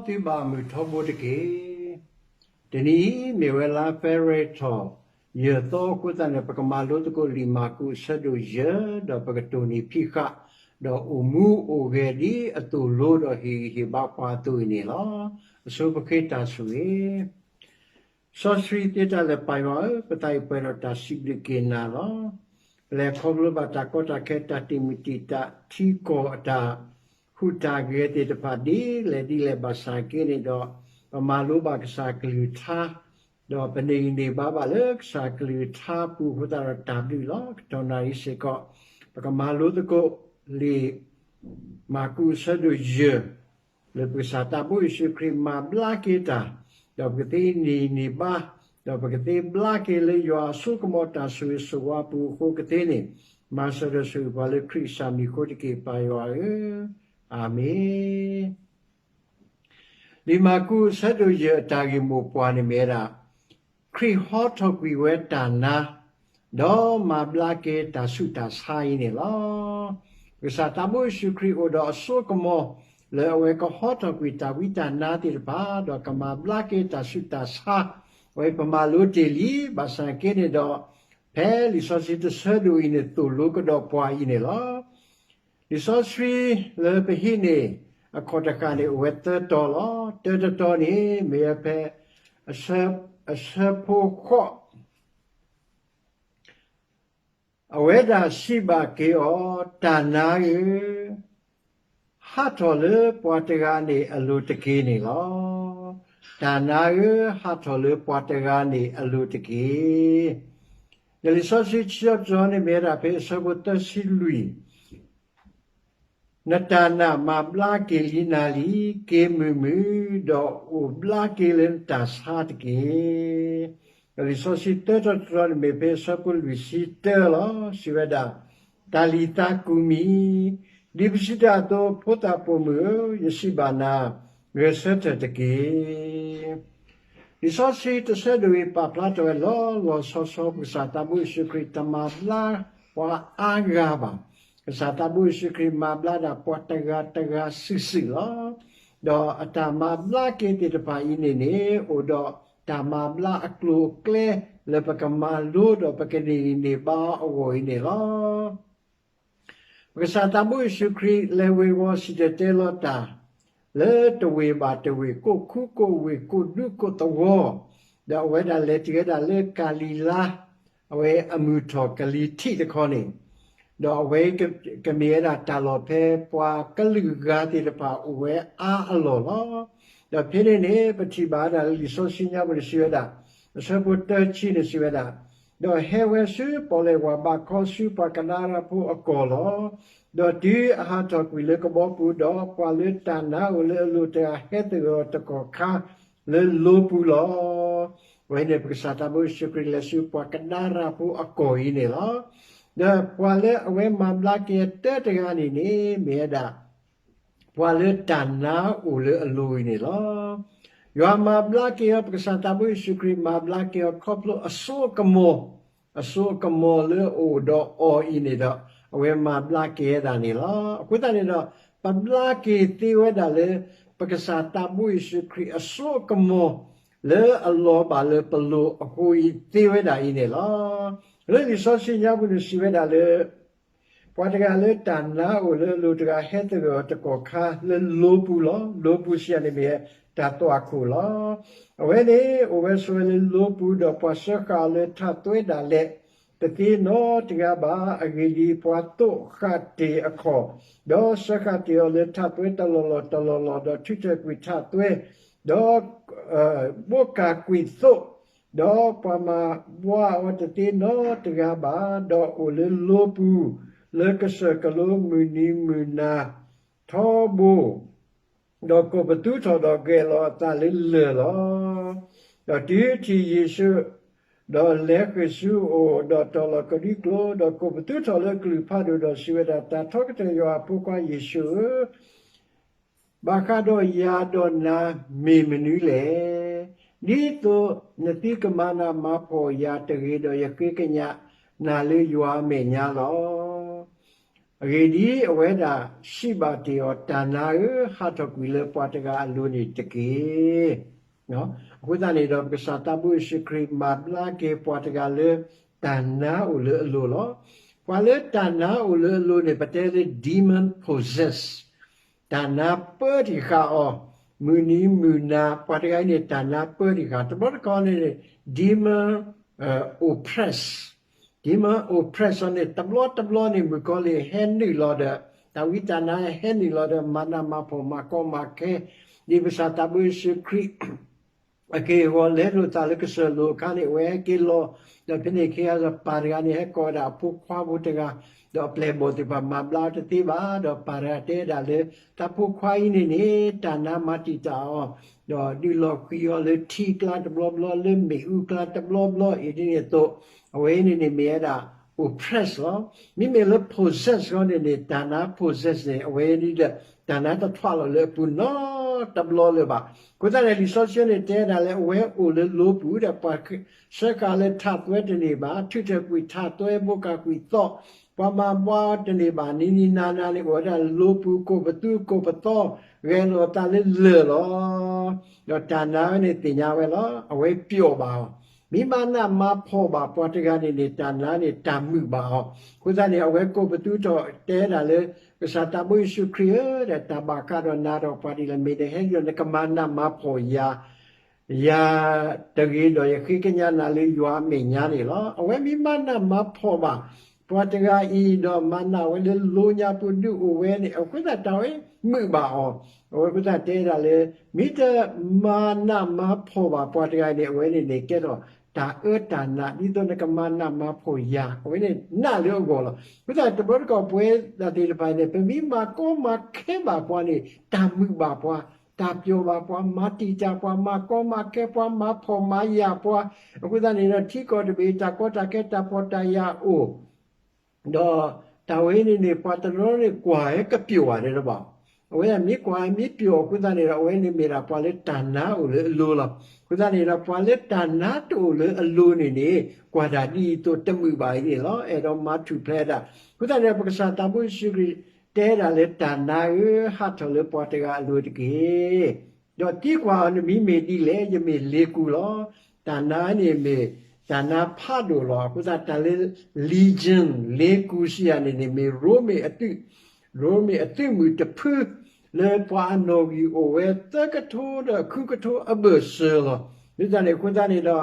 မ်သုဘၣ်မုာ်ထီဘိတက့ၢ်. တနံၤအံၤ မ့ၢ်ဝဲလါဖ့ၤဘြူၤအါရံၤ ယဲၢ်သီအဃိသတးန့ၣ် ပကမၤလိသကိးလံာ်မၢ်ကူးအဆၢဒိၣ်ယဲၢ် ဒီးပကတိၢ်နီၣ်ဖံးဃာ် ဒီးအိၣ်မူအိၣ်ဂဲၤဒ်အသိၣ်လိဒီးဟ့ၣ်ဂံၢ်ဟ့ၣ်ဘါပှၤအသိးအံၤန့ၣ်လီၤ. အဆိပဃ့တၢ်ဆိၣ်ဂ့ၤ. စီဆှံသ့တၢ်လၢာ်ပၢ်ယွၤဧၢ, ပသးအံၤပှဲၤဒီးတၢ်စံးဘျုးက့ၤနၤလီၤ. ပလဲၤခီဖျိဘၣ်တၢ်ကီတၢ်ခဲ တၢ်တံာ်မုၢ်တံာ်တာ် ထံကီၢ်အတၢ်ဟူးတၢ်ဂဲၤသ့ၣ်တဖၣ် ဒ်လဲၣ်ဒ်လဲၣ်ဘၣ်ဆၣ်က့န့ၣ်ဒီး ပမၤလိဘၣ်ကစၢ်ကလုၢ်ကထါ ဒီးပန့ၢ်ဂံၢ်န့ၢ်ဘါဘၣ်လၢကစၢ်ကလုၢ်ကထါပူၤအဃိသတးဒီးတၢ်ဘျုးလီၤ. ကတီၢ်နၣ်ရံၣ်စ့ၢ်ကီး ပကမၤလိသကိးလံာ်မၢ်ကူးအဆၢဒိၣ်ယဲၢ် လၢပကစၢ်သးဘိယ့ၣ်ၡူးခရံာ်မၤဘျါက့ၤတၢ်, ဒီးပကသ့န့ၢ်ဂံၢ်န့ၢ်ဘါ, ဒီးပကသ့ဘျါက့ၤလၢယွၤအစိကမီၤတၢ်ဆိၣ်ဂ့ၤဆိၣ်ဝါပူၤအဃိကသ့န့ၣ်, မၤစၢၤဒီးဆိၣ်ဂ့ၤပှၤလၢခရံာ်ကစၢ်မံၤအဃိတက့ၢ် ပၢ်ယွၤဧၢ, အၤမ့ၣ်. လံာ်မၢ်ကူးအဆၢဒိၣ်ယဲၢ်အတၢ်ဂ့ၢ်မိၢ်ပှၢ်န့ၣ်မ့ၢ်ဝဲဒၣ် ခရံာ်ဟီထီၣ်ကွံာ်ဝဲတၢ်နါ, ဒီးမၤဘျါက့ၤတၢ်ဆူးတၢ်ဆါအံၤန့ၣ်လီၤ. ပကစၢ်သးဘိယ့ၣ်ၡူးခရံာ်အိၣ်ဒီးအစိကမီၤ လၢအဝဲကဟီထီၣ်ကွံာ်တၢ်ဝံတၢ်နါသ့ၣ်တဖၣ် ဒီးကမၤဘျါက့ၤတၢ်ဆူးတၢ်ဆါ, အဝဲပမၤလိတ့ၢ်လံ, ဘၣ်ဆၣ်က့န့ၣ်ဒီး ဖဲလံာ်စီဆှံတဆၢဒိၣ်အံၤန့ၣ် သိၣ်လိကဒီးပှၤအံၤန့ၣ်လီၤ. လံာ်စီဆှံလၢပဟံးန့ၢ် အခီၣ်တဃၣ်န့ၣ် အိၣ်ဝဲသၢတီၤလီၤ. တၢတတီၤန့ၣ် မ့ၢ်ဝဲဖဲ အဆၢဖိဃိး, အဝဲဒၣ်စံးဘၣ်က့ၤအီၤ, တၢ်နါဧၢ, ဟးထီၣ်လၢပှၤတဂၤန့ၣ်အလိၤတက့ၢ်န့ၣ်လီၤ. တၢ်နါဧၢ, ဟးထီၣ်လၢပှၤတဂၤန့ၣ်အလိၤတက့ၢ်. ဒီးလံာ်စီဆှံခံတီၤန့ၣ်မ့ၢ်ဝဲဒၣ်ဖဲအဆၢဖိသၢဆံလွံၢ် နတၢ်နာ်မၤဘျါက့ၤလံနၤလံ, က့ၤမုာ်မုာ်, ဒီးအိၣ်ဘျါက့ၤလၢနတၢ်ဆါတက့ၢ်. ဒီးလံာ်စီဆှံသၢတီၤတတီၤန့ၣ်မ့ၢ်ဖဲအဆၢဖိလွံၢ်ဆံတၢလီၤ. စံးဝဲဒၣ်, တၢ်လံၣ်သးကူၣ်မံၤ, ဒ်ပစံးတၢ်အသိး, ဖိသၣ်ပိာ်မုၣ်ဧၢ, ယစံးဘၣ်နၤ, ဂဲၤဆၢထၢၣ်တက့ၢ်. လံာ်စီဆှံတဆၢဒိၣ်အံၤပာ်ဖျါထီၣ်ဝဲလီၤလီၤဆီဆီ ပကစၢ်သးဘိယ့ၣ်ၡူးခရံာ်တမၤဘျါပှၤအါဂၤဘၣ်. ကစၢ်သးဘိယ့ၣ်ၡူးခရံာ်မၤဘျါဒၣ်ပှၤတဂၤတဂၤစုာ်စုာ်လီၤ. ဒီးအတၢ်မၤဘျါက့ၤသ့ၣ်တဖၣ်အံၤန့ၣ်န့ၣ် အိၣ်ဒီးတၢ်မၤဘျါအကျိၤအကျဲ လၢပကမၤလိဒီးပကန့ၢ်ဂံၢ်န့ၢ်ဘါအဂီၢ်အံၤန့ၣ်လီၤ. ပကစၢ်သးဘိယ့ၣ်ၡူးခရံာ်လဲၤဝ့ၤဝီၤစံၣ်တဲၤတဲလီၤတၢ် လၢတဝ့ၢ်ဘၣ်တဝ့ၢ် ကိးခူကိးဝ့ၢ် ကိးဒူကိးသဝီ, ဒီးအဝဲဒၣ်လဲၤတုၤဝဲဒၣ်လၢကၤလံၤလါ, အဝဲအမုၢ်ထီၣ်ကလံၤထံးတခီန့ၣ်, ဒီးအဝဲကမ့ၢ်ဝဲဒၣ်တၢ်လီၢ်ဖဲပှၤကလုာ်ဂၤသ့ၣ်တဖၣ်အိၣ်ဝဲအါအလီၢ်လီၤ. ဒီးဖဲန့ၣ်န့ၣ် ပထံၣ်ဘၣ်ဝဲဒၣ်လၢလံာ်စီဆှံညါပူၤန့ၣ်စံးဝဲဒၣ်, အဆၢဖိတၢဆံန့ၣ်စံးဝဲဒၣ်, ဒီးဟဲဝဲဆူပီၣ်လဲၣ်ဝၢ်ဘးခီဆူပှၤကနၤအၤရၣ်ဖိအကီၢ်လီၤ. ဒီးတုၤအဟးထီၣ်ကွံာ်လၢကဘီပူၤ, ဒီးပှၤလၢတၢ်နါအိၣ်လၢအလိၤတဂၤဟဲသဂၢၢ်အီၤတကီၢ်ခါလၢလိပူၤလီၤ. အဝဲန့ၣ် ပကစၢ်သးဘိယ့ၣ်ၡူးခရံာ်လဲၤဆူပှၤကနၤအၤရၣ်ဖိအကီၢ်အံၤန့ၣ်လီၤ. ဒီးပှၤလၢအဝဲမၤဘျါက့ၤအတၢတဂၤန့ၣ်န့ၣ် မ့ၢ်ဝဲဒၣ် ပှၤလၢတၢ်နါအိၣ်လၢအလိၤအံၤန့ၣ်လီၤ. ယွၤမၤဘျါက့ၤအီၤ, ပကစၢ်သးဘိယ့ၣ်ၡူးခရံာ်မၤဘျါက့ၤအီၤ ခီဖျိအစိအကမီၤ, အစိအကမီၤလၢအအိၣ်ဒီးအီၤအံၤန့ၣ်ဒီး အဝဲမၤဘျါက့ၤဝဲဒၣ်န့ၣ်လီၤ. အဃိသတးန့ၣ်ဒီး ပဘျါက့ၤသ့ဝဲဒၣ်လၢ ပကစၢ်သးဘိယ့ၣ်ၡူးခရံာ်အစိအကမီၤ လၢအလီၤဘၣ်လၢပလိၤအဃိအံၤသ့ဝဲဒၣ်အံၤန့ၣ်လီၤ. လၢလံာ်စီဆှံညါပူၤန့ၣ်စံးဝဲဒၣ်လၢ ပှၤတဂၤလၢတၢ်နါအိၣ်လၢအလိၤတဂၤ ဟဲသဂၢၢ်အီၤတကီၢ်ခါလၢလိပူၤလီၤ. လိပူၤစံးယၤန့ၣ်မ့ၢ်တၢ်သွၣ်ခိၣ်လီၤ. အဝဲန့ၣ်အိၣ်ဝဲဆိးဝဲလၢလိပူၤ, ဒီးပှၤစၢဃာ်အီၤလၢထးသွဲဒၣ်လဲာ် တသ့နီတဂၤဘၣ်. အဂ့ၢ်ဒ်အံၤ, ပှၤသိးဃာ်တ့ၢ်အခီၣ်, ဒီးစၢဃာ်တ့ၢ်အီၤလၢထးသွဲတလီၢ်လီၢ်တလီၢ်လီၢ်, ဒီးထုးထီၣ်ကွံာ်ထးသွဲ, ဒီး ဘိးကၢ်ကွံာ်သိး, ဒီးပှၤမၤဘှါအီၤတသ့နီတဂၤဘၣ်. ဒီးအိၣ်လၢလိပူၤ လၢကစၢၢ်ကလိမုၢ်နံၤမုၢ်နၤထီဘိ, ဒီးကိးပသူထီၣ်ဒီးဂဲၤလီၤအသးလၢလၢၢ်လီၤ. ဒီးတုၤထံၣ်ယ့ၣ်ၡူး, ဒီးလဲၤဃ့ၢ်ဆူအအိၣ်, ဒီးတီၢ်လီၤကဒွံကျိာ်, ဒီးကိးပသူထီၣ်လၢကလုၢ်ဖးဒိၣ်, ဒီးစံးဝဲဒၣ်, တၢ်ထီကတၢၢ်ယွၤအဖိခွါယ့ၣ်ၡူးဧၢ, ဘၣ်ဃးဒီးယၤဒီးနၤမ့ၢ်မနုၤလဲၣ်. ဒ်သိးနသုကမၤနၢ်မၤဖှီၣ်ယၤတဂ့ၤဒီး ယဃ့ကညးနၤလၢယွၤအမဲာ်ညါလီၤ. အဂ့ၢ်ဒ်အံၤ, အဝဲဒၣ်စံးဘၣ်တ့ၢ်အီၤ, တၢ်နါဧၢ, ဟးထီၣ်ကွံာ်လၢပှၤတဂၤအလိၤန့ၣ်တက့ၢ်. အဃိသတးန့ၣ်ဒီး ပကစၢ်သးဘိယ့ၣ်ၡူးခရံာ်မၤဘျါက့ၤပှၤတဂၤလၢ တၢ်နါအိၣ်လၢအလိၤလီၤ. ပှၤလၢတၢ်နါအိၣ်လၢအလိၤန့ၣ် ပတဲလၢ demon possess, တၢ်နါပၢတ့ၢ်ဃာ်အီၤ, မုၢ်နံၤမုၢ်နၤ ပှၤတဂၤအံၤန့ၣ် တၢ်နါပၢတ့ၢ်ဃာ်, တဘျီတခီၣ်န့ၣ် demon oppress, demon oppress အီၤန့ၣ် တဘျီတဘျီန့ၣ် မုၣ်ကီၤလံၢ်ဟဲနုာ်လီၤဒီး တၢ်ဝံတၢ်နါဟဲနုာ်လီၤဒီး မၤနးမၤဖှီၣ် မၤကီမၤခဲ, ဒ်ပကစၢ်သးဘိယ့ၣ်ၡူးခရံာ် အက့ၢ်အဂီၤ လဲလိာ်သးလၢကစၢၢ်လိၤအခါန့ၣ် အဝဲဟဲက့ၤလီၤ, ဒီးဖဲန့ၣ်အခါဒီး ပၢ်တဂၤန့ၣ် ဟဲကိးဝဲဒၣ်အဖိခွါဖိတဂၤ, ဒီးအပျဲၢ်အဘီၣ်သ့ၣ်တဖၣ်မၤဘျါအီၤတသ့ဘၣ်, ဒီးပၢ်တဂၤတဲဒၣ်လၢ တၢ်ဖိခွါအံၤန့ၣ်န့ၣ် တၢ်နါမၤတံာ်တာ်အီၤ, ဒီးဒုးလီၤဃံၤအီၤလၢထံကျါတဘျီဘျီ, လၢမ့ၣ်အူကျါတဘျီဘျီအံၤဒ်န့ၣ်အသိး, အဝဲအံၤန့ၣ်န့ၣ်မ့ၢ်ဝဲဒၣ် oppress လီၤ. မ့မ့ၢ်လၢ possess အီၤန့ၣ်န့ၣ် တၢ်နါ possess န့ၣ် အဝဲအံၤဒီး တၢ်နါတထွးလီၤလၢအပူၤနီတဘျီလၢၤဘၣ်. အဃိသတးန့ၣ် လံာ်စီဆှံန့ၣ်တဲဒၣ်လၢ အဝဲအိၣ်လၢလိပူၤဒီး ပှၤဆှၢဃာ်လၢထးသွဲတန့ၢ်ဘၣ်, ထုးထီၣ်ကွံာ်ထးသွဲ ဘိးကးကွံာ်သီၣ်, ပှၤမၤဘှါအီၤတန့ၢ်ဘၣ်, နံၤနံၤနၤနၤန့ၣ် အိၣ်ဝဲဒၣ်လၢလိပူၤ ကိးပသူကိးပသီ, ဂဲၤလိာ်အသးလၢလၢၢ်လီၤ. ဒီးတၢ်နါဝဲန့ၣ်သ့ၣ်ညါဝဲလီၤ, အဝဲပျီၣ်ဘၣ်အီၤ, မ့ၢ်မၤနးမၤဖှီၣ်ဘၣ်ပှၤတဂၤန့ၣ်န့ၣ် တၢ်နါန့ၣ်တၢ်မုာ်ဘၣ်အီၤ. အဃိသတးန့ၣ် အဝဲကိးပသူထီၣ်တဲဒၣ်လၢ ကစၢ်သးဘိယ့ၣ်ၡူးခရံာ်ဧၢ, ဒီးတၢ်ဘၣ်ဃးဒီးနၤဒီးပှၤဒ်လဲၣ်, မ့ၢ်နဟဲဒီးနကမၤနးမၤဖှီၣ်ယၤ ယၤတဂ့ၤဒီးယဃ့ကညးနၤလၢယွၤအမဲာ်ညါန့ၣ်လီၤ. အဝဲမ့ၢ်မၤနးမၤဖှီၣ်ဘၣ် ပှၤတဂၤအံၤဒီး မၤနးဝဲလၢလိညါပူၤဒုးအိၣ်ဝဲန့ၣ် အဃိသတးတၢ်ဝဲမုာ်ဘၣ်အီၤ, အဝဲအဃိသတးတဲဒၣ်လၢ မ့ၢ်တမၤနးမၤဖှီၣ်ဘၣ်ပှၤတဂၤအံၤန့ၣ် အဝဲန့ၣ်န့ၣ် ကဲထီၣ်တၢ်အၢတၢ်နး ဒ်သိးနကမၤနးမၤဖှီၣ်ယၤ အဝဲန့ၣ်နးလၢအဂီၢ်လီၤ. အဃိသတးတဘျီတခီၣ် ပဝဲဒၣ်သ့ၣ်တဖၣ်န့ၣ် ပမ့ၢ်မၤကီမၤခဲဘၣ်ပှၤန့ၣ် တၢ်မုာ်ဘၣ်ပှၤ, တၢ်ပျီၣ်ဘၣ်ပှၤ, မၤတံာ်တာ်ပှၤ, မၤကီမၤခဲပှၤ, မၤဖှီၣ်မၤယာ်ပှၤ, အဃိသတးန့ၣ်ဒီး ထံကီၢ်တဘ့ၣ် တၢ်ကီတၢ်ခဲ တၢ်ဖှီၣ်တၢ်ယာ်အိၣ် ဒီးတၢ်ဝဲန့ၣ်န့ၣ် ပှၤတနီၤန့ၣ် ကွၢ်ဝဲကပျီၣ်ဘၣ်ဒဲးတဘၣ်, အဝဲဒၣ်မ့ၢ်ကွၢ်မ့ၢ်ပျီၣ်အဃိသတးန့ၣ်ဒီး အဝဲန့ၣ်မ့ၢ်ဒၣ်ပှၤလၢတၢ်နါအိၣ်လၢအလိၤလီၤ. အဃိသတးန့ၣ်ဒီး ပှၤလၢတၢ်နါတအိၣ်လၢအလိၤန့ၣ်န့ၣ် ကွၢ်တၢ်ဒ်အံၤအသိးတမုာ်ဘၣ်အံၤန့ၣ်လီၤ. အဲၣ်ဒိးမၤထူၣ်ဖျဲးဒၣ်. အဃိသတးန့ၣ် ပကစၢ်သးဘိယ့ၣ်ၡူးခရံာ်တဲဒၣ်လၢ တၢ်နါဧၢ, ဟးထီၣ်လၢပှၤတဂၤအလိၤတက့ၢ်. ဒီးသံကွၢ်အီၤ, နမံၤမ့ၢ်ဒ်လဲၣ်. ယမ့ၢ်လ့ကူလီၤ. တၢ်နါန့ၣ်မ့ၢ် တၢ်နါဖးဒိၣ်လီၤ. အဃိသတးတၢ်လၢ Legion လ့ကူစံးယၤန့ၣ်န့ၣ် မ့ၢ်ရိမ့ၤအသုး, ရိမ့ၤအသုးမုၢ်တဖု လၢပှၤအနီၣ်ဂံၢ်အိၣ်ဝဲသၢကထိဒီးဃုကထိအဘၢၣ်စၢၤလီၤ. ဒ်န့ၣ်အဃိသတးန့ၣ်ဒီး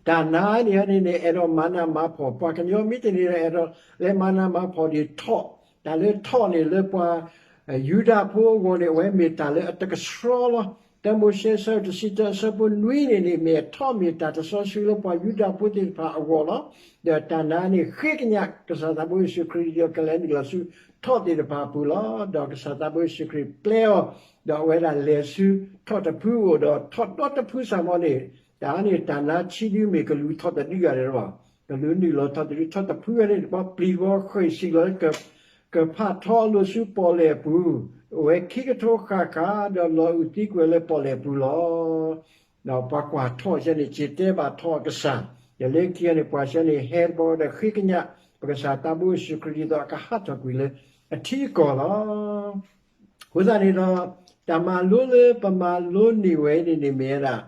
တၢ်နါန့ၣ်န့ၣ် အဲၣ်ဒိးမၤနးမၤဖှီၣ်, ပှၤကညီမ့ၢ်တန့ၢ်ဒီး အဲၣ်ဒိးလၢမၤနးမၤဖှီၣ်ဒ်ထီၣ်, တၢ်လၢထီၣ်န့ၣ်လၢပှၤ ယူဒၤဖိအဂီၢ်န့ၣ် အဝဲမ့ၢ်တၢ်လၢအတကဆှီလီၤ. တၢမိၤၡ့ အဆၢတဆံတၢ အဆၢဖိနွံန့ၣ်န့ၣ် မ့ၢ်အထီၣ်မ့ၢ်တၢ်တစီဆှံလၢပှၤယူဒၤဖိသ့ၣ်တဖၣ်အဂီၢ်လီၤ. ဒီးတၢ်နါန့ၣ်ဃ့ကညး ကစၢ်သးဘိယ့ၣ်ၡူးခရံာ်ဒီးကလဲၤနုာ်လီၤဆူထီၣ်သ့ၣ်တဖၣ်အပူၤလီၤ. ဒီးကစၢ်သးဘိယ့ၣ်ၡူးခရံာ်ပျဲအီၤ, ဒီးအဝဲဒၣ်လဲၤဆူထီၣ်တဖုအိၣ်ဒီး ထီၣ်ဒီတဖုစ့ၢ်ကီးန့ၣ် တၢ်န့ၣ်တၢ်နါဆံးဒုမ့ၢ်ကလူၤထီၣ်တဒုဂၤဒဲးလီၤ. ကလူၤနုာ်လီၤထီၣ်တဒု ထီၣ်တဖုန့ၣ် ပှၤပျံၤတဘျီဃ့ၢ်ဆံးလီၤလၢ ကဖးထီအလိၤဆူပီၣ်လဲၣ်အပူၤ, အိၣ်ဝဲခံကထိဃၣ်ဃၣ် ဒီးလီၤအုးသံကွံာ်လၢပီၣ်လဲၣ်အပူၤလီၤ. ဒီးပှၤကွၢ်ထီၣ်ဆၢန့ၣ် စံၣ်တဲဘၣ်ထီၣ်အကစၢ်, ဒီးလၢခံန့ၣ် ပှၤဆၢန့ၣ်ဟဲတဘျီဒီးဃ့ကညး ပကစၢ်သးဘိယ့ၣ်ၡူးခရံာ်ဒ်သိးအကဟးထီၣ်ကွံာ်လၢအထံအကီၢ်လီၤ. အဃိသတးန့ၣ်ဒီး တၢ်မၤလိလၢပမၤလိန့ၢ်ဝဲန့ၣ်န့ၣ်မ့ၢ်ဝဲဒၣ်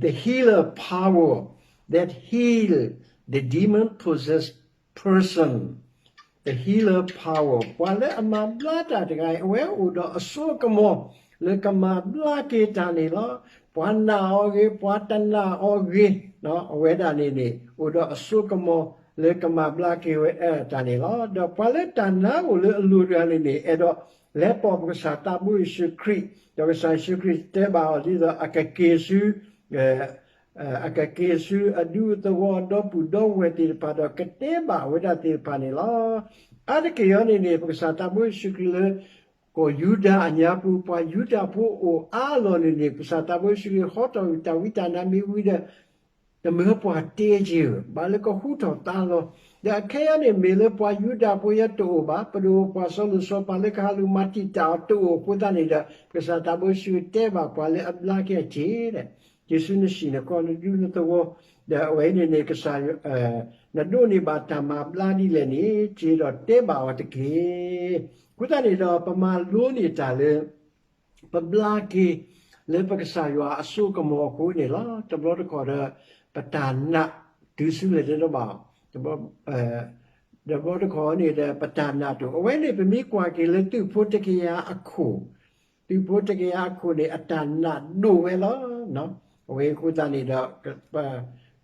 the healer power that heal the demon possessed person, the healer power ပှၤလၢအမၤဘျါတၢ်တဂၤအံၤ အဝဲအိၣ်ဒီးအစိအကမီၤ လၢကမၤဘျါက့ၤတၢ်န့ၣ်လီၤ. ပှၤနာ်အီၤဂ့ၤ ပှၤတနာ်အီၤဂ့ၤ, အဝဲဒၣ်န့ၣ်န့ၣ် အိၣ်ဒီးအစိကမီၤလၢကမၤဘျါက့ၤဝဲတၢ်န့ၣ်လီၤ. ဒီးပှၤလၢတၢ်နါအိၣ်လၢအလိၤတဂၤန့ၣ်န့ၣ် အဲၣ်ဒိးလဲၤပိာ်ပကစၢ်သးဘိယ့ၣ်ၡူးခရံာ်, ဒီးကစၢ်ယ့ၣ်ၡူးခရံာ်တဲဘၣ်အီၤဒ်သိး အကက့ၤဆူ အကက့ၤဆူအဒူအသဝီအဒီပုၢ်ဒီဝဲၢ်သ့ၣ်တဖၣ်ဒီးကတဲဘၣ်ဝဲဒၣ်သ့ၣ်တဖၣ်န့ၣ်လီၤ. အါတက့ၢ်အံၤန့ၣ်န့ၣ် ပကစၢ်သးဘိယ့ၣ်ၡူးခရံာ်လၢ ကီၢ်ယူဒၤအညါပူၤ ပှၤယူဒၤဖိအိၣ်အါလီၤန့ၣ်န့ၣ် ပကစၢ်သးဘိယ့ၣ်ၡူးခရံာ်ဟီထီၣ်ကွံာ်တၢ်ဝံတၢ်နါမ့ၢ်ဝံၤဒီး တမ့ၢ်ပှၤတဲက့ၤဧၢ, ဘၣ်လၢကဟူထီၣ်သါလီၤ. ဒီးအခဲအံၤန့ၣ် မ့ၢ်လၢပှၤယူဒၤဖိယဲတအိၣ်ဘၣ်, ပဒိၣ်ပှၤစီၤလိၤစီၤပၤလၢကဟးလူၤမၤတံာ်တာ်အီၤတအိၣ်အဃိသတးန့ၣ်ဒီး ပကစၢ်သးဘိယ့ၣ်ၡူးခရံာ်တဲဘၣ်ပှၤလၢအဘျါက့ၤအီၤတက့ၢ်, က့ၤဆူနစံၣ်နခီနဒူနသဝီ ဒီးအဝဲန့ၣ်န့ၣ် ကစၢ် နဒိးန့ၢ်ဘၣ်တၢ်မၤဘျါဒ်လဲၣ်န့ၣ် က့ၤဒီးတဲဘၣ်အီၤတက့ၢ်. အဃိသတးန့ၣ်ဒီး ပမၤလိန့ၢ်တၢ်လၢ ပဘျါက့ၤလၢပကစၢ်ယွၤအစိကမီၤအဃိန့ၣ်လီၤ. တဘျီတခီၣ်ဒီး ပတၢ်နာ်တုၤဆူလဲၣ်တဲတဘၣ်, တဘျီတခီၣ်န့ၣ်ဒီး ပတၢ်နာ်တအိၣ်. အဝဲန့ၣ် ပမ့ၢ်ကွၢ်က့ၤလၢသုးဖိတကယၤအခိၣ်, သုးဖိတကယၤအခိၣ်န့ၣ် အတၢ်နာ်ဒိၣ်ဝဲလီၤ. အဝဲအဃိသတးန့ၣ်ဒီး ပ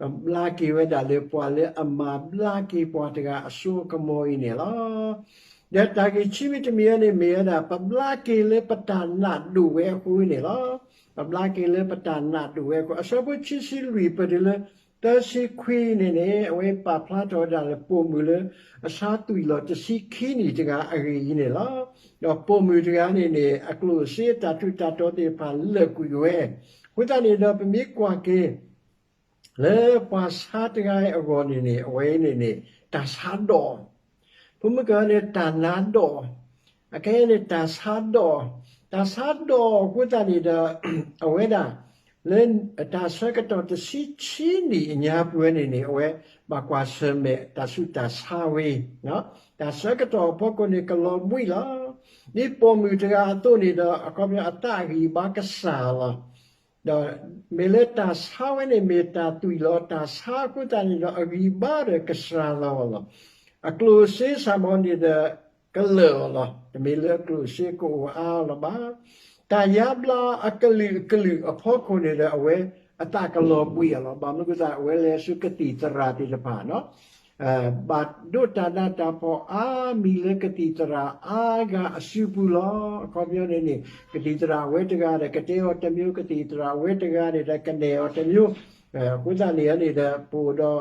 ဘျါက့ၤဝဲဒၣ်လၢပှၤလၢအမၤဘျါက့ၤပှၤတဂၤအစိအကမီၤအံၤန့ၣ်လီၤ. ဒီးတၢ်ဂ့ၢ်ခံမံၤတမံၤအံၤန့ၣ်မ့ၢ်ဝဲဒၣ် ပဘျါက့ၤလၢပတၢ်နာ်ဒိၣ်ဝဲအဃိန့ၣ်လီၤ. ပဘျါက့ၤလၢပတၢ်နာ်ဒိၣ်ဝဲအဃိ အဆၢဖိခံဆံလွံၢ်ပတုၤလၢ သၢဆံခွံန့ၣ်န့ၣ် အဝဲပာ်ဖျါထီၣ်ဝဲဒၣ်လၢပိာ်မုၣ်လၢ အဆါသွံၣ်လီၤတဆံခံနံၣ်တဂၤအဂ့ၢ်အံၤန့ၣ်လီၤ. ဒီးပိာ်မုၣ်တဂၤန့ၣ်န့ၣ် အကျိၣ်စ့အတၢ်ထူးတၢ်တီၤသ့ၣ်တဖၣ်လၢာ်ကွံာ်ဝဲ, အဃိသတးန့ၣ်ဒီးပမ့ၢ်ကွၢ်က့ၤ လၢပှၤဆါတဂၤအံၤအဂီၢ်န့ၣ်န့ၣ် အဝဲန့ၣ်န့ၣ် တၢ်ဆါဒီး ဖိမုၣ်ကန့ၣ် တၢ်နါဒီး, အခဲအံၤန့ၣ် တၢ်ဆါဒီး, တၢ်ဆါဒီးအဃိသတးန့ၣ်ဒီး အဝဲဒၣ် လၢတၢ်ဆၢကတီၢ်တဆံခံနံၣ်အညါပူၤဝဲန့ၣ်န့ၣ် အဝဲဘၣ်ကွၢ်ဆၢၣ်မဲာ်တၢ်ဆူးတၢ်ဆါဝဲ, တၢ်ဆၢကတီၢ်အဖီခိၣ်န့ၣ် ကလီၤဘှံးလီၤ. ဒ်ပိာ်မုၣ်တဂၤအသိးန့ၣ်ဒီး အခီပညီအသးအဂံၢ်အဘါကစၢ်လီၤ. ဒီးမ့ၢ်လၢတၢ်ဆါဝဲန့ၣ် မ့ၢ်တၢ်သွံၣ်လီၤတၢ်ဆါအဃိသတးန့ၣ်ဒီး အဂံၢ်ဘါဒီးကစၢ်လီၤအီၤလီၤ. အကျိၣ်စ့စ့ၢ်ကီးန့ၣ်ဒီး ကလၢာ်အီၤလီၤ. တမ့ၢ်လၢအကျိၣ်စ့ကအိၣ်အါအီၤလီၤဘၣ်. တၢ်ယါဘျါအကလုာ်ကလုာ်အဖီခိၣ်န့ၣ်ဒီး အဝဲအသးကလီၤဘှံးအီၤလီၤ. ဘၣ်မနုၤအဃိသတး အဝဲလဲၤဆူကသံၣ်သရၣ်သ့ၣ်တဖၣ် ဘၣ်ဒိးတၢ်နးတၢ်ဖှီၣ်အါမံၤလၢကသံၣ်သရၣ်အါဂၤအစုပူၤလီၤ. အခီပညီန့ၣ်န့ၣ် ကသံၣ်သရၣ်ဝဲတဂၤဒီးကတဲအီၤတမျိုး, ကသံၣ်သရၣ်ဝဲတဂၤန့ၣ်ဒီးကနဲၣ်အီၤတမျိုး, အဃိသတးန့ၣ်န့ၣ်ဒီး ပအိၣ်ဒီး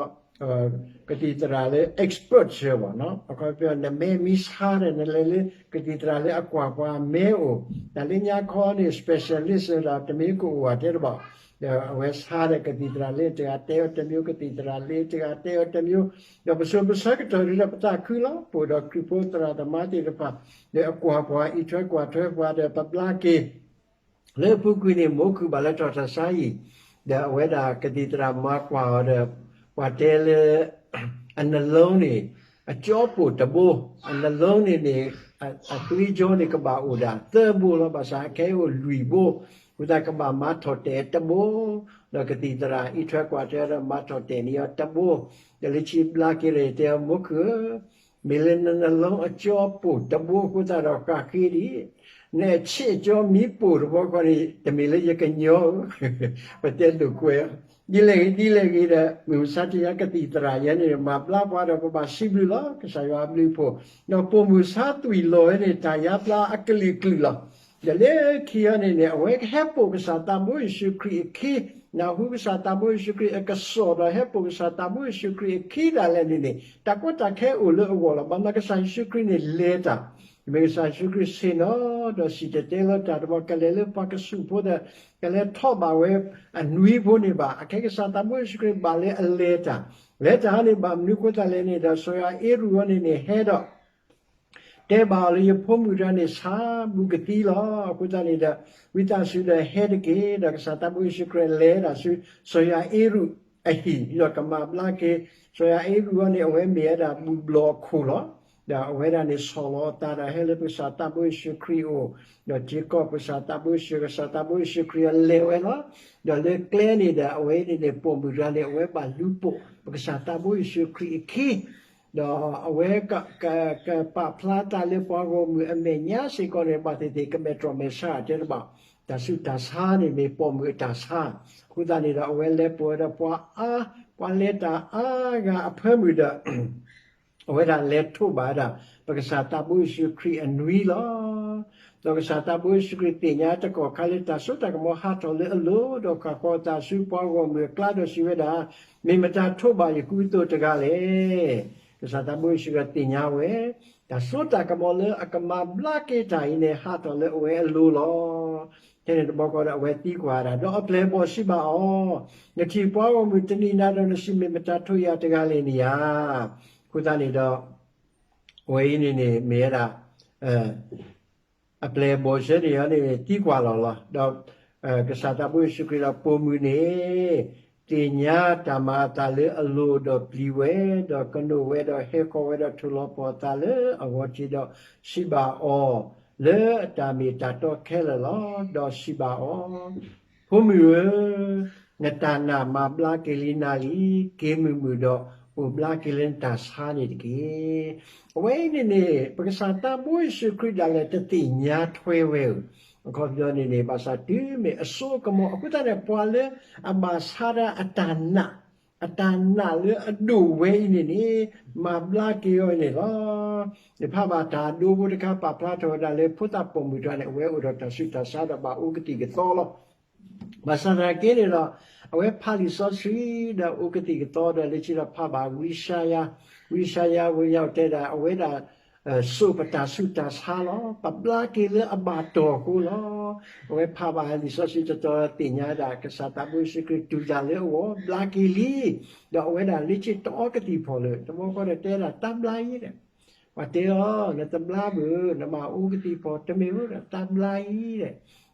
ကသံၣ်သရၣ်လၢ expert ဆၢဘၣ်, အခီပညီ နမ့ၢ်မံဆါဒီး နလဲၤလၢကသံၣ်သရၣ်လၢအကွၢ်ပှၤအမဲအိၣ်, တၢ်လၢညါခီန့ၣ် specialist ဒီးတမ့ၢ်ကအိၣ်ဘၣ်တဲတဘၣ်, ဒီးအဝဲဆါဒီးကသံၣ်သရၣ်လၢတဂၤတဲအီၤတမျိုး, ကသံၣ်သရၣ်လၢတဂၤတဲအီၤတမျိုး, ဒီးပစိၤပဆၢကတီၢ်ဒ်ဒီးပသးခုလီၤ. ပအိၣ်ဒီးခရံာ်ဖိသရၣ်သမါသ့ၣ်တဖၣ် လၢအကွၢ်ပှၤ အံးထွဲကွၢ်ထွဲပှၤဒီးပဘျါက့ၤ လၢအပူၤကွံာ်န့ၣ် မိၢ်ခုၣ်ဘၣ်လၢထီၣ်တၢ်ဆါအံၤ, ဒီးအဝဲဒၣ်ကသံၣ်သရၣ်မၤကွၢ်အီၤဒီး ပှၤတဲလၢ အနလုံးန့ၣ် အကၠီပိၣ်တဘိ, အနလုံးန့ၣ်န့ၣ် အသွေးကြောန့ၣ် ကဘၣ်အိၣ်ဒၣ်သၢဘိလီၤ. ဘၣ်ဆၣ်အခဲအံၤအိၣ်လွံၢ်ဘိ, အဃိသတးကဘၣ်မၤထီၣ်တဲာ်တဘိ, ဒီးကသံၣ်သရၣ်အံးထွဲကွၢ်ထွဲဒီးမၤထီၣ်တဲာ်န့ၢ်အီၤတဘိ, ဒီးလၢခံဘျါက့ၤဒီးတဲအီၤ မိၢ်ခုၣ်ဧၢ, မ့ၢ်လၢနနလုံးအကၠီပိၣ်တဘိအဃိသတးဒီးဃၣ်ဃ့ဒံး, နအဆံးအကၠီမ့ၢ်ပိၣ်တဘိခီန့ၣ် တမ့ၢ်လၢယကညီဧၢ, ပတဲဒိၣ်ကွဲးအီၤ, ဒ်လဲၣ်ဂ့ၤ ဒ်လဲၣ်ဂ့ၤဒီး မုၢ်မဆါတနံၤအံၤ ကသံၣ်သရၣ်ယဲန့ၣ် မၤဘျါပှၤဒီးပဘၣ်စံးဘျုးလီၤ ကစၢ်ယွၤအဘျုးအဖှိၣ်, ဒီးပိာ်မုၣ်ဆါသွံၣ်လီၤဝဲန့ၣ် တၢ်ယါဘျါအကလုာ်ကလုာ်လီၤ. ဒီးလၢခံအံၤန့ၣ်န့ၣ် အဝဲကဟဲပိာ်ကစၢ်သးဘိယ့ၣ်ၡူးခရံာ်အခံ, နၢ်ဟူကစၢ်သးဘိယ့ၣ်ၡူးခရံာ်အကစီၣ်ဒီးဟဲပိာ်ကစၢ်သးဘိယ့ၣ်ၡူးခရံာ်အခံဒၣ်လဲာ်န့ၣ်န့ၣ် တၢ်ကီတၢ်ခဲအိၣ်လၢအဂီၢ်လီၤ. ဘၣ်မနုၤကစၢ်ယ့ၣ်ၡူးခရံာ်န့ၣ်လဲၤတၢ်, မ့ၢ်ကစၢ်ယ့ၣ်ၡူးခရံာ်ဆ့ၣ်နီၤ ဒီးစံၣ်တဲၤတဲလီၤတၢ်တဘျီ ကလဲၤလၢပှၤကဆူးဖိဒီး ကလဲၤထီၣ်ဘၣ်ဝဲအနွံဖိန့ၣ်ဘၣ်. အခဲကစၢ်သးဘိယ့ၣ်ၡူးခရံာ်ဘၣ်လၢအလဲၤတၢ်, လဲၤတၢ်န့ၣ်ဘၣ်မနုၤအဃိသတးလဲၣ်န့ၣ်ဒီး စီၤယၤအ့ရူၢ်အံၤန့ၣ်န့ၣ် ဟဲဒီး တဲဘၣ်အီၤလၢယဖိမုၣ်တဂၤန့ၣ် ဆါဘူးကသံလီၤ. အဃိသတးန့ၣ်ဒီး ဝံသးစူၤဒီးဟဲတက့ၢ်. ဒီးကစၢ်သးဘိယ့ၣ်ၡူးခရံာ်လဲၤဒၣ်ဆူ စီၤယၤအ့ရူၢ်အဟံၣ် ဒီးကမၤဘျါက့ၤ စီၤယၤအ့ရူၢ်အံၤန့ၣ် အဝဲမ့ၢ်ဝဲဒၣ်ဘူၣ်ဘျီၣ်အခိၣ်လီၤ. ဒီးအဝဲဒၣ်န့ၣ်ဆီၣ်လီၤအသးဒီးဟဲလၢပကစၢ်သးဘိယ့ၣ်ၡူးခရံာ်အအိၣ်, ဒီးထံကီၢ်ပကစၢ်သးဘိယ့ၣ်ၡူး ကစၢ်သးဘိယ့ၣ်ၡူးခရံာ်အလဲၤဝဲလီၤ. ဒီးလၢကျဲန့ၣ်ဒီး အဝဲန့ၣ်န့ၣ် ပိာ်မုၣ်တဂၤန့ၣ် အဝဲဘၣ်လူၤပိာ် ပကစၢ်သးဘိယ့ၣ်ၡူးခရံာ်အခံ ဒီးအဝဲ ကပာ်ဖျါတၢ်လၢပှၤဂီၢ်မုၢ်အမဲာ်ညါစ့ၢ်ကီးန့ၣ် ဘၣ်သ့ၣ်သ့ၣ်ကမဲာ်တြီၢ်မဲာ်ဆှးတဲတဘၣ်, တၢ်ဆူးတၢ်ဆါန့ၣ်မ့ၢ်ပိာ်မုၣ်အတၢ်ဆါ, အဃိသတးန့ၣ်ဒီး အဝဲလဲၤပိာ်ဝဲဒီးပှၤအါ, ပှၤလဲၤတၢ်အါဂၤအဖၢမုၢ်ဒီး အဝဲဒၣ်လဲၤထိးဘၣ်ဝဲဒၣ် ပကစၢ်သးဘိယ့ၣ်ၡူးခရံာ်အနွံလီၤ. ဒီးကစၢ်သးဘိယ့ၣ်ၡူးခရံာ်သ့ၣ်ညါတကီၢ်ခါလၢတၢ်စိတၢ်ကမီၤဟးထီၣ်လၢအလိၤ, ဒီးဃၣ်ဃီၤအသးဆူပှၤဂီၢ်မုၢ်အကျါဒီးစံးဝဲဒၣ်, မ့ၢ်မတၤထိးဘၣ်ယကူသိးတဂၤလဲၣ်. ကစၢ်သးဘိယ့ၣ်ၡူးခရံာ်သ့ၣ်ညါဝဲ, တၢ်စိတၢ်ကမီၤလၢအကမၤဘျါက့ၤတၢ်အံၤန့ၣ် ဟးထီၣ်လၢအဝဲအလိၤလီၤ. ထဲန့ၣ်တဘျီဃီဒီးအဝဲသံကွၢ်ဒၣ်, ဒီးအပျဲၢ်အဘီၣ်စံးဘၣ်အီၤ, နထံၣ်ပှၤဂီၢ်မုၢ်တနံၤနၤဒီးနစံးမ့ၢ်မတၤထိးယၤတဂၤလဲၣ်န့ၣ်ဧါ. အဃိသတးန့ၣ်ဒီး အဝဲအံၤန့ၣ်န့ၣ် မ့ၢ်ဝဲဒၣ် အပျဲၢ်အဘီၣ်ဆၢန့ၣ်န့ၣ် သံကွၢ်လီၤလီၤ. ဒီးကစၢ်သးဘိယ့ၣ်ၡူးခရံာ်ဒီးပိာ်မုၣ်န့ၣ် သ့ၣ်ညါတၢ်မၤအသးလၢအလိၤဒီးပျံၤဝဲ, ဒီးကနိးဝဲဒီးဟဲဃီၤဝဲဒီးထိၣ်လီၤပှီၢ်အသးလၢအဂီၢ်ထံးဒီး စံးဘၣ်အီၤလၢအတၢ်မ့ၢ်တၢ်တီခဲလၢာ်လီၤ. ဒီးစံးဘၣ်အီၤ, ဖိမုၣ်ဧၢ, နတၢ်နာ်မၤဘျါက့ၤလံနၤလံ, က့ၤမုာ်မုာ်ဒီးအိၣ်ဘျါက့ၤလၢနတၢ်ဆါန့ၣ်တက့ၢ်. အဝဲအံၤန့ၣ်န့ၣ် ပကစၢ်သးဘိယ့ၣ်ၡူးခရံာ်ဒၣ်လဲာ်တသ့ၣ်ညါထွဲဝဲဧၢ, အခီပညီန့ၣ်န့ၣ် ဘၣ်ဆၣ်တုၤမ့ၢ်အစိကမီၤ အဃိသတးန့ၣ် ပှၤလၢအဘၣ်ဆါတၢ်အတၢ်နာ်, အတၢ်နာ်လၢအဒိၣ်ဝဲအံၤန့ၣ်န့ၣ် မၤဘျါက့ၤအီၤန့ၣ်လီၤ. ယဖးဘၣ်တၢ်ဒိဖိတခါ ပာ်ဖျါထီၣ်ဝဲဒၣ်လၢဖိသၣ်ပိာ်မုၣ်တဂၤန့ၣ် အဝဲအိၣ်ဒီးတၢ်ဆူးတၢ်ဆါဒီးဘၣ်အိၣ်ကသံၣ်ကသီလီၤ. ဘၣ်ဆၣ်သနာ်က့န့ၣ်ဒီး အဝဲဖးလံာ်စီဆှံဒီးအိၣ်ကသံၣ်ကသီဒီး လၢခံဒီးဖးဘၣ်ဝံယၡါယၤ, ဝံယၡါယၤဝဲယၤအတဲဒၣ် အဝဲဒၣ် စိာ်ပတၢ်ဆူးတၢ်ဆါလီၤ. ပဘျါက့ၤလၢအဘၣ်တီၢ်အဃိလီၤ. အဝဲဖးဘၣ်လံာ်စီဆှံတတီၤသ့ၣ်ညါဒၣ် ကစၢ်သးဘိယ့ၣ်ၡူးခရံာ်တူၢ်တၢ်လၢအဂီၢ် ဘျါက့ၤလံ, ဒီးအဝဲဒၣ်လၢခံတအီကသံၣ်ဖီၣ်လၢၤ တဘျီဃီဒီးတဲဒၣ်တၢ်ဘျါအံၤဒီး ပှၤတဲအီၤ နတဘျါဘၣ်, နဘၣ်အိၣ်ကသံၣ်ဖီၣ်တမ့ၢ်ဧိၤဒီး တၢ်ဘျါအံၤဒီး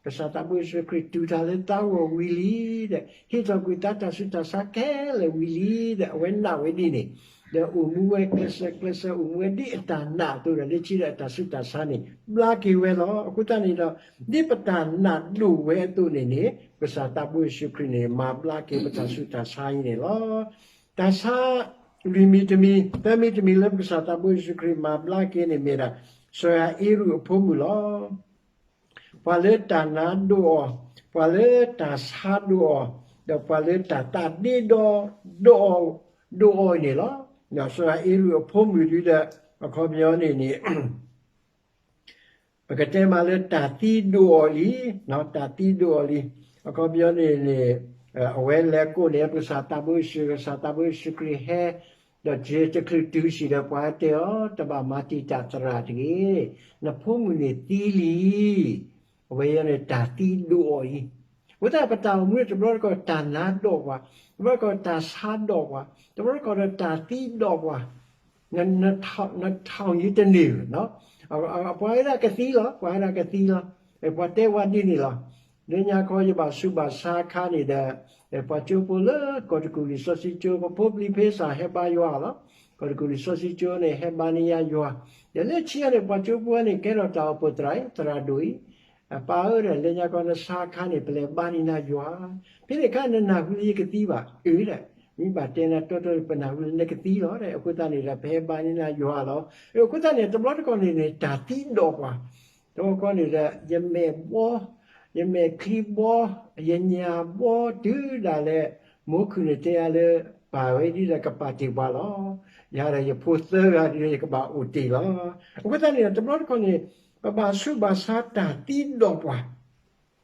ကစၢ်သးဘိယ့ၣ်ၡူးခရံာ်တူၢ်တၢ်လၢသးဂီၢ်ဝံၤလံဒီး ဟ့ၣ်ထီၣ်ကွံာ်သးတၢ်ဆူးတၢ်ဆါခဲလၢာ်ဝံၤလံဒီး အဝဲနာ်ဝဲဒ်န့ၣ်, ဒီးအိၣ်မူဝဲကျဲးစၢးကျဲးစၢး အိၣ်မူဝဲဒ်အတၢ်နာ်အသိးဒီး လၢခံဒီးအတၢ်ဆူးတၢ်ဆါန့ၣ် ဘျါက့ၤဝဲလီၤ. အဃိသတးန့ၣ်ဒီး ဒ်ပတၢ်နာ်ဒိၣ်ဝဲအသိးန့ၣ်န့ၣ် ကစၢ်သးဘိယ့ၣ်ၡူးခရံာ်န့ၣ် မၤဘျါက့ၤပတၢ်ဆူးတၢ်ဆါအံၤန့ၣ်လီၤ. တၢ်ဆါ လွံၢ်မံၤတမံၤ, သၢမံၤတမံၤလၢပကစၢ်သးဘိယ့ၣ်ၡူးခရံာ်မၤဘျါက့ၤန့ၣ်မ့ၢ်ဒၣ် စီၤယၤအ့ရူးအဖိမုၣ်လီၤ. ပှၤလၢတၢ်နာ်ဒိၣ်အီၤ, ပှၤလၢတၢ်ဆါဒိၣ်အီၤ, ဒီးပှၤလၢတၢ်သးဒ့ဒီဒိၣ်အီၤ, ဒိၣ်အီၤန့ၣ်လီၤ. စီၤယၤအ့ရူးအဖိမုၣ်ဒုဒီး အခီပညီန့ၣ်န့ၣ် ပကတဲမးလၢတၢ်သံဒိၣ်အီၤလံ, တၢ်သံဒိၣ်အီၤလံ. အခီပညီန့ၣ်န့ၣ် အဝဲလဲၤကိးန့ၢ်ပကစၢ်သးဘိယ့ၣ်ၡူး, ကစၢ်သးဘိယ့ၣ်ၡူးခရံာ်ဟဲ, ဒီးတချုးတချုးတုၤစံးဒီးပှၤတဲအီၤ, တဘၣ်မၤတံာ်တာ်သရၣ်တဂ့ၤ, နဖိမုၣ်န့ၣ်သံလံ. အဝဲအံၤန့ၣ်တၢ်သံဒိၣ်အီၤအံၤ, အဃိသတးပတၢ်အိၣ်မူန့ၣ် တဘျီတခီၣ်တၢ်နာ်ဒိၣ်ပှၤ, တဘျီတခီၣ်တၢ်ဆါဒိၣ်ပှၤ, တဘျီတခီၣ်ဒီးတၢ်သံဒိၣ်ပှၤ, နထီၣ်ယတန့ၢ်ဘၣ်, ပှၤဝဲဒၣ်ကသံလီၤ, ပှၤဝဲဒၣ်ကသံလီၤ. ပှၤတဲဝဲဒ်န့ၣ်လီၤ. လၢညါခီယဘၣ်ဆူးဘၣ်ဆါအခါန့ၣ်ဒီး ပှၤကၠိဖိလၢကီၢ်တကူၣ်လံာ်စီဆှံကၠိ ပဖိပလံၤဖဲစၢ်ဟဲဘါယွၤလီၤ. ကီၢ်တကူၣ်လံာ်စီဆှံကၠိန့ၣ် ဟဲဘါန့ၢ်ယၤယွၤ, ဒီးလၢခံန့ၣ် ပှၤကၠိဖိန့ၣ် ကဲထီၣ်တၢ်အိၣ်ဖှိၣ်သရၣ်အံၤ သရၣ်ဒိၣ်အံၤ, အပၢ်ဧၢဒီး လၢညါခီနဆါအခါန့ၣ် ပလဲၤဘါန့ၢ်နၤယွၤ, ဖဲန့ၣ်အခါနနၢ်ဟူလၢယကသံဘၣ်, အၢဒီး မ့ၢ်ဘၣ်တဲနၤတီတီ ပနၢ်ဟူလၢနကသံလီၤဒီး အဃိသတးန့ၣ်ဒီး ပဟဲဘါန့ၢ်နၤယွၤလီၤ. အဃိသတးန့ၣ် တဘျီတခီၣ်န့ၣ်န့ၣ် တၢ်သံဒိၣ်ပှၤ, တဘျီတခီၣ်န့ၣ်ဒီး ယမဲာ်ဘီ, ယမဲာ်ချံဘီ, ယညၣ်ဘီတုၤဒၣ်လဲာ် မိၢ်ခုၣ်န့ၣ်တဲယၤလၢ ပၢ်ဝဲဒ်ဒီးကပာ်တ့ၢ်ပှၤလီၤ. ယၤဒီးယဖိသၢဂၤဒ်ဒီးယကဘၣ်အိၣ်တ့ၢ်လီၤ. အဃိသတးန့ၣ်ဒီး တဘျီတခီၣ်န့ၣ် ပဘၣ်ဆူးဘၣ်ဆါတၢ်သံဒိၣ်ပှၤ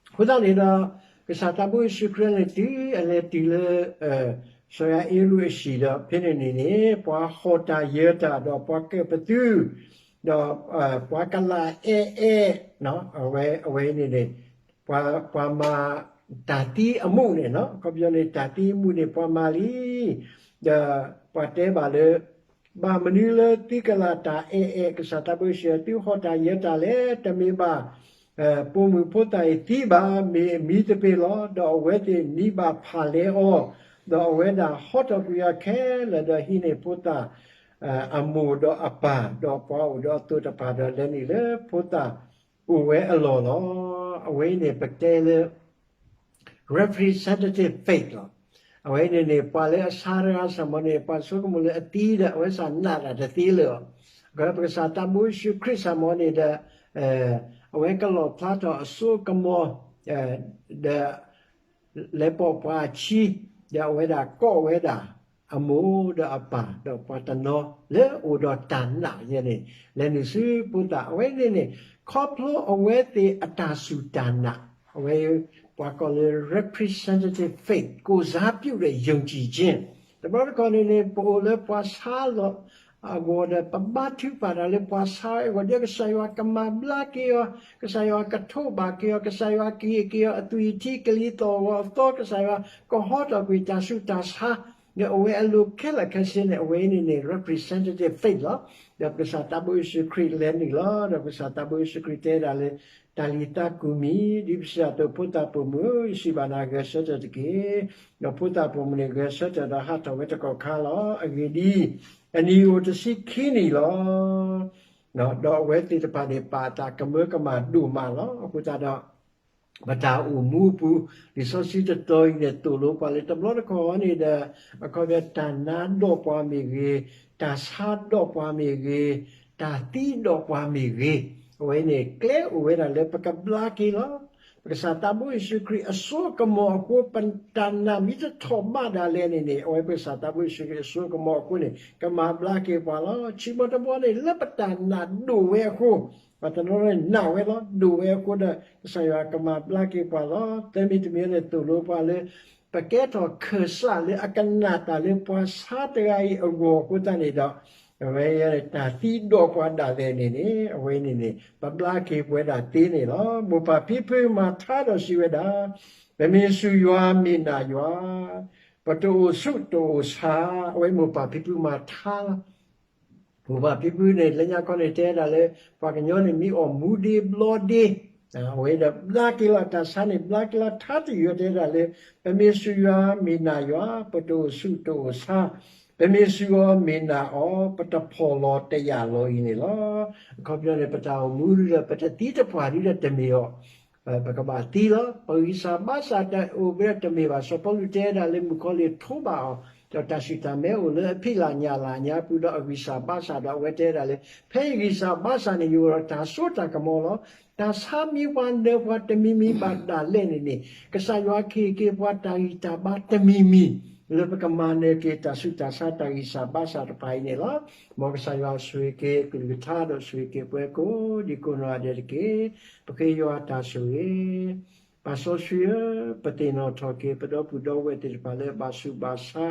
အဃိသတးန့ၣ်ဒီး ကစၢ်သးဘိယ့ၣ်ၡူးခရံာ်န့ၣ် တုၤအလဲၤတုၤလၢ စီၤယၤအ့ရူးအဟံၣ်ဒီး ဖဲန့ၣ်န့ၣ်န့ၣ် ပှၤဟီၣ်တၢ်ယၢၤတၢ်ဒီး ပှၤကၢၣ်ပသုး ဒီး ပှၤကလးအဲၣ်အဲၣ် အဝဲ အဝဲန့ၣ်န့ၣ် ပှၤ ပှၤမၤတၢ်သံအမူးန့ၣ် အခီပညီန့ၣ် တၢ်သံအမူးန့ၣ် ပှၤမၤလံ ဒီးပှၤတဲဘၣ်လၢ ဘၣ်မနုၤလၢသုကလးတၢ်အဲၣ်အဲၣ် ကစၢ်သးဘိယ့ၣ်ၡူး သုဟီၣ်တၢ်ယၢၤတၢ်လဲၣ် တမ့ၢ်ဘၣ် ပိာ်မုၣ်ဖိသၣ်အံၤသံဘၣ် မ့ၢ်အမံၤတပ့ၤလီၤ. ဒီးအဝဲသ့ၣ်နံးဘၣ်ဖၣ်လဲအီၤ, ဒီးအဝဲဒၣ်ဟီထီၣ်ကွံာ်အီၤခဲလၢာ် ဒီးဟံးန့ၢ်ဖိသၣ် အမိၢ်ဒီးအပၢ် ဒီးပှၤအိၣ်ဒီးအသိးတဖၣ်ဒီး လဲၤနုာ်လၢဖိသၣ်အိၣ်ဝဲအလီၢ်လီၤ. အဝဲအံၤန့ၣ် ပတဲလၢ representative faith လီၤ. အဝဲန့ၣ်န့ၣ် ပှၤလၢအဆါတဂၤစ့ၢ်ကီးန့ၣ် ပှၤဆိကမိၣ်လၢအသံဒီး အဝဲစ့ၢ်နာ်တၢ်တသ့လၢၤဘၣ်. ပကစၢ်သးဘိယ့ၣ်ၡူးခရံာ်စ့ၢ်ကီးန့ၣ်ဒီး အဝဲကလီၣ်ဖျါထီၣ်အစိကမီၤ ဒီး လဲၤပိာ်ပှၤအခံ, ဒီးအဝဲဒၣ်ကိးဝဲဒၣ် အမိၢ်ဒီးအပၢ် ဒီးပှၤတနီၤလၢအအိၣ်ဒီးတၢ်နာ်ယဲန့ၣ် လဲၤနုာ်ဆူဖိသၣ် အဝဲန့ၣ်န့ၣ် ခီဖျိအဝဲသ့ၣ်အတၢ်စူၢ်တၢ်နာ် အဝဲပှၤကိးလၢ representative faith ကိုယ်စားပြုတဲ့ယုံကြည်ခြင်း တဘျီတခီၣ်န့ၣ်န့ၣ် ပအိၣ်လၢပှၤဆါလီၤ အဂီၢ်ဒီး ပဘါထုကဖၣ်တၢ်လၢပှၤဆါအဂီၢ်ဒီး ကစၢ်ယွၤကမၤဘျါက့ၤအီၤ, ကစၢ်ယွၤကထိးဘၣ်က့ၤအီၤ, ကစၢ်ယွၤကဟ့ၣ်က့ၤအီၤ အသွံၣ်အထံ ကလံၤသီၣ်ဂီၤအသီ, ကစၢ်ယွၤကဟီထီၣ်ကွံာ်တၢ်ဆူးတၢ်ဆါ ဒီးအဝဲအလိၤခဲလၢာ်ခဲဆ့န့ၣ် အဝဲအံၤန့ၣ်န့ၣ် representative faith လီၤ. ဒီးပကစၢ်သးဘိယ့ၣ်ၡူးခရံာ်လဲၤနုာ်လီၤ. ဒီးပကစၢ်သးဘိယ့ၣ်ၡူးခရံာ်တဲဒၣ်လၢ တၢ်လံၤသးကူၣ်မံၤ ဒ်ပစံးအသိး ဖိသၣ်ပိာ်မုၣ်ဧၢ, ယစံးဘၣ်နၤ ဂဲၤဆၢထၢၣ်တက့ၢ်. ဒီးဖိသၣ်ပိာ်မုၣ်န့ၣ် ဂဲၤဆၢထၢၣ်ဒီးဟးထီၣ်ဝဲတကီၢ်ခါလီၤ. အဂ့ၢ်ဒ်အံၤ, အနံၣ်အိၣ်တဆံခံနံၣ်လီၤ. ဒီးအဝဲသ့ၣ်တဖၣ်န့ၣ် ပာ်အသးကမၢကမၣ်ဒိၣ်မးလီၤ. အဃိသတးဒီး ပတၢ်အိၣ်မူအပူၤ လံာ်စီဆှံတတီၤအံၤန့ၣ် သိၣ်လိပှၤလၢတဘျီတခီၣ်န့ၣ်ဒီး အခီပညီ တၢ်နါဒိးပှၤမ့ၢ်ဂ့ၤ, တၢ်ဆါဒိးပှၤမ့ၢ်ဂ့ၤ, တၢ်သံဒိးပှၤမ့ၢ်ဂ့ၤ, အဝဲန့ၣ် ကျဲအိၣ်ဝဲဒၣ်လၢပကဘျါက့ၤလီၤ. ပကစၢ်သးဘိယ့ၣ်ၡူးခရံာ်အစိအကမီၤအဃိ ပတၢ်နာ်မ့ၢ်တထီၣ်ဘးဒၣ်လဲာ်န့ၣ်န့ၣ် အဝဲပကစၢ်သးဘိယ့ၣ်ၡူးခရံာ်အစိအကမီၤအဃိန့ၣ် ကမၤဘျါက့ၤပှၤလီၤ. ဆံးဘီတဘီန့ၣ် လၢပတၢ်နာ်ဒိၣ်ဝဲအဃိ ပှၤတနီၤနီၤန့ၣ်နာ်ဝဲလီၤ. ဒိၣ်ဝဲအဃိဒီး ကစၢ်ယွၤကမၤဘျါက့ၤပှၤလီၤ. သၢမံၤတမံၤန့ၣ် သိၣ်လိပှၤလၢ ပကဲထီၣ်ခၢၣ်စးလၢအကနၣ်တၢ်လၢပှၤဆါတဂၤအံၤအဂီၢ်အဃိသတးန့ၣ်ဒီး အဝဲတၢ်သံဒိးပှၤဒၣ်လဲာ်န့ၣ်န့ၣ် အဝဲန့ၣ်န့ၣ် ပဘျါက့ၤပဝဲဒၣ်သ့န့ၣ်လီၤ. မိၢ်ပၢ်ဖံဖုမၤထါဒီးစံးဝဲဒၣ်, ပမ့ၢ်စူၢ်ယွၤမ့ၢ်နာ်ယွၤ, ပတအိၣ်ဆူးတအိၣ်ဆါ, အဝဲမိၢ်ပၢ်ဖံဖုမၤထါလီၤ. မိၢ်ပၢ်ဖံဖုန့ၣ် လၢညါခီန့ၣ် တဲဒၣ်လၢ ပှၤကညီန့ၣ် မ့ၢ်အီၣ်မူဒ့ဘျီဒ့, အဝဲဒီးဘျါက့ၤလီၤတၢ်ဆါန့ၣ် ဘျါက့ၤလီၤထါတယုၢ် တဲဒၣ်လၢ ပမ့ၢ်စူၢ်ယွၤမ့ၢ်နာ်ယွၤ, ပတအိၣ်ဆူးတအိၣ်ဆါ, ပမ့ၢ်စူၢ်အီၤမ့ၢ်နာ်အီၤ, ပတဖှီၣ်လီၤတယာ်လီၤအံၤန့ၣ်လီၤ. အခီပညီန့ၣ် ပတၢ်အိၣ်မူဒီး ပတသံတပှၢ်ဒ်ဒီးတမ့ၢ်အီၤ ပကဘၣ်သံလီၤ. ပဂံၢ်စၢ်ဘါစၢ်တအိၣ်ဝဲဒီးတမ့ၢ်ဘၣ်. စီၤပီလူးတဲဒၣ်လၢ မုၣ်ကီၤလံၢ်ထိးဘၣ်အီၤ, ဒီးတၢ်ဆူၣ်တၢ်မဲအိၣ်လၢအဖံးလၢ်ညၣ်လၢ်ညါပူၤဒီး အဂံၢ်စၢ်ဘါစၢ်ဒီး အဝဲတဲဒၣ်လၢ ဖဲယဂံၢ်စၢ်ဘါစၢ်န့ၣ် ယအိၣ်ဒီးတၢ်စိတၢ်ကမီၤလီၤ. တၢ်ဆါမံၤပှၤနၢၤပှၤတမံၤမံၤဘၣ်ဒၣ်လဲာ်န့ၣ်န့ၣ် ကစၢ်ယွၤကဟ့ၣ်က့ၤပှၤတၢ်ဂံၢ်တၢ်ဘါတမံၤမံၤ လၢပကမၤနၢၤက့ၤတၢ်ဆူးတၢ်ဆါတၢ်ဂံၢ်စၢ်ဘါစၢ်တဖၣ်အံၤန့ၣ်လီၤ. မ်ကစၢ်ယွၤဆိၣ်ဂ့ၤက့ၤအကလုၢ်ကထါဒီးဆိၣ်ဂ့ၤက့ၤပှၤကိးဒံကိးနီၢ်ဂၤဒဲးတက့ၢ်. ပဃ့ယွၤတၢ်ဆိၣ်ဂ့ၤ ပၢ်စီဆှံဧၢ, ပသ့ၣ်နီၣ်ထီၣ်က့ၤ ပဒီပုၢ်ဒီဝဲၢ်သ့ၣ်တဖၣ်လၢအဘၣ်ဆူးဘၣ်ဆါ,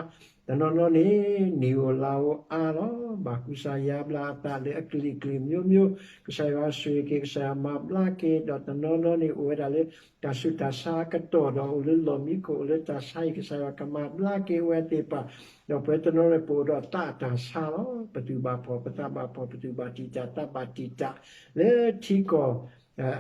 တနီၤနီၤန့ၣ် နံၣ်ဧိၤလါဧိၤအါလီၤ, ဘၣ်ကူစါယါဘျါအသးလၢအကလုာ်ကလုာ်မျိုးမျိုး, ကစၢ်ယွၤဆိၣ်ဂ့ၤက့ၤ ကစၢ်ယွၤမၤဘျါက့ၤ, ဒီးတနီၤနီၤန့ၣ် အိၣ်ဝဲဒၣ်လၢ တၢ်ဆူးတၢ်ဆါအကတီၢ်ဒီး အိၣ်လၢလီၢ်မံခိၣ် အိၣ်လၢတၢ်ဆါအံၤ ကစၢ်ယွၤကမၤဘျါက့ၤဝဲသ့ၣ်တဖၣ်, ဒီးပဝဲတနီၤန့ၣ် ပအိၣ်ဒီးသးအတၢ်ဆါလီၤ. ပသူၣ်ဘၣ်ဖှီၣ် ပသးဘၣ်ဖှီၣ် ပသူၣ်ဘၣ်တံာ်တာ် သးဘၣ်တံာ်တာ် လၢထံကီၢ်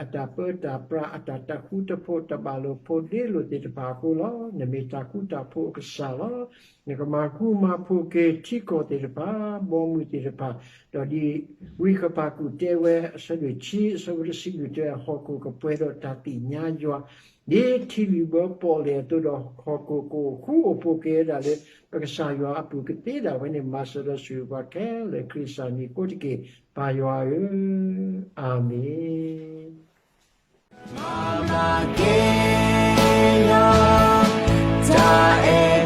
အတၢ်ပၢတၢ်ပြး အတၢ်တၢ်ဃူတဖိး တၢ်ဘၣ်လိာ်ဖိးဒ့လိာ်သ့ၣ်တဖၣ်အဃိလီၤ. နမ့ၢ်တၢ်ဃူတၢ်ဖိးအကစၢ်လီၤ. နကမၤဃူမၤဖိးက့ၤထံကီၢ်သ့ၣ်တဖၣ် ဘီမုၢ်သ့ၣ်တဖၣ်, ဒီးဒ်ဝံဃပၤကူၣ်တဲဝဲ အဆၢဒိၣ်ခံ အဆၢဖိတဆံလွံၢ်တဲ ဟီၣ်ခိၣ်ကပှဲၤဒီးတၢ်သ့ၣ်ညါယွၤ ဒ်ထံလုၣ်ဘၢပီၣ်လဲၣ်အသိးဒီး ဟီၣ်ခိၣ်ကအိၣ်ဃူအိၣ်ဖိးက့ၤဝဲဒၣ်လၢ ပကစၢ်ယွၤအပူၤကသ့ဒၣ်ဝဲန့ၣ် မၤစၢၤဒီးဆိၣ်ဂ့ၤပှၤခဲလၢာ် ခရံာ်စၢ်မံၤအဃိတက့ၢ်, ပၢ်ယွၤဧၢ, အၤမ့ၣ်. မၤဘျါက့ၤယွၤ, တၢ်အဲၣ်